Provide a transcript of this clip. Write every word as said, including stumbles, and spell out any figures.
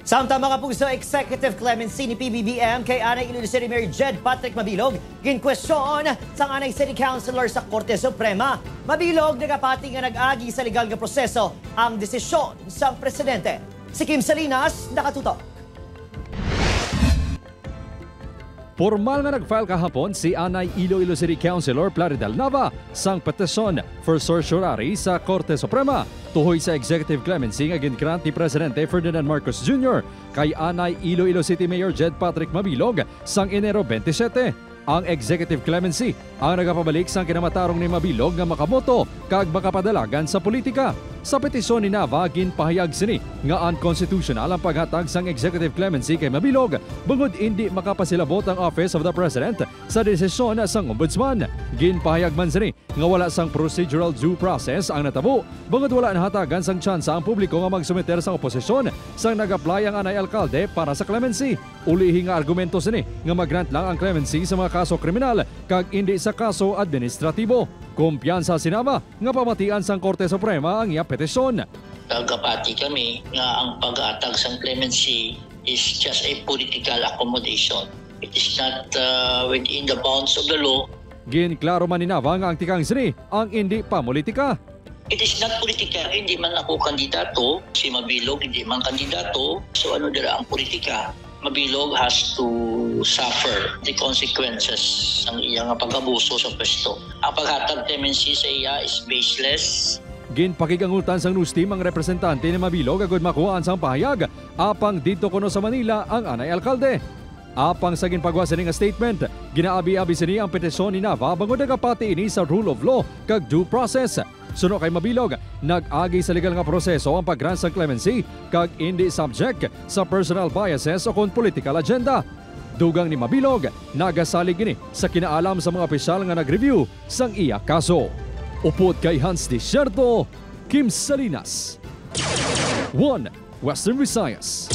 Samtang, mga puso, executive clemency ni P B B M kay anay Iloilo City Mayor Jed Patrick Mabilog ginkwestiyon sang anay city councilor sa Korte Suprema. Mabilog nagapati nga nag-agi sa legal nga proseso ang desisyon sang presidente. Si Kim Salinas nakatutok. Pormal nga nag-file kahapon si anay Iloilo City Councilor Plaridel Nava sang petisyon for certiorari sa Korte Suprema tuhoy sa executive clemency nga gin-grant ni Presidente Ferdinand Marcos Junior kay anay Iloilo City Mayor Jed Patrick Mabilog sang Enero twenty-seven. Ang executive clemency ang nagapabalik sang kinamatarong ni Mabilog nga makaboto kag makapadalagan sa politika. Sa petisyon ni Nava, ginpahayag sini nga unconstitutional ang paghatag sang executive clemency kay Mabilog bangod indi makapasilabot ang Office of the President sa desisyon sang Ombudsman. Ginpahayag man sini nga wala sang procedural due process ang natabo bangod wala nahatagan sang tsansa ang publiko nga magsumiter sang oposisyon sang nag-apply ang anay alkalde para sa clemency. Ulihi nga argumento sini nga mag-grant lang ang clemency sa mga kaso kriminal kag indi sa kaso administratibo. Kumpiyansa si Nava nga pamatian sang Korte Suprema ang iya petisyon. Nagapati kami nga ang paghatag sang clemency is just a political accommodation. It is not, uh, within the bounds of the law. Ginklaro man ni Nava nga ang tikang sini ang indi pamulitika. It is not political. Hindi man ako kandidato, si Mabilog hindi man kandidato. So, ano dira ang politika? Mabilog has to suffer the consequences sang iya nga pag-abuso sa pwesto. Ang paghatag clemency sa iya is baseless. Ginpakigangutan sang news team ang representante ni Mabilog agud makuhaan sang pahayag apang didto kuno sa Manila ang anay alkalde. Apang sa ginpagwa sini nga statement, ginaabi-abi sini ang petisyon ni Nava bangod nagapati ini sa rule of law kag due process. Suno kay Mabilog, nag-agi sa legal nga proseso ang pag-grant sang clemency kag indi subject sa personal biases o kon political agenda. Dugang ni Mabilog, nagasalig ini sa kinaalam sa mga opisyal nga nag-review sang iya kaso. Upod kay Hans Desierto, Kim Salinas, One Western Visayas.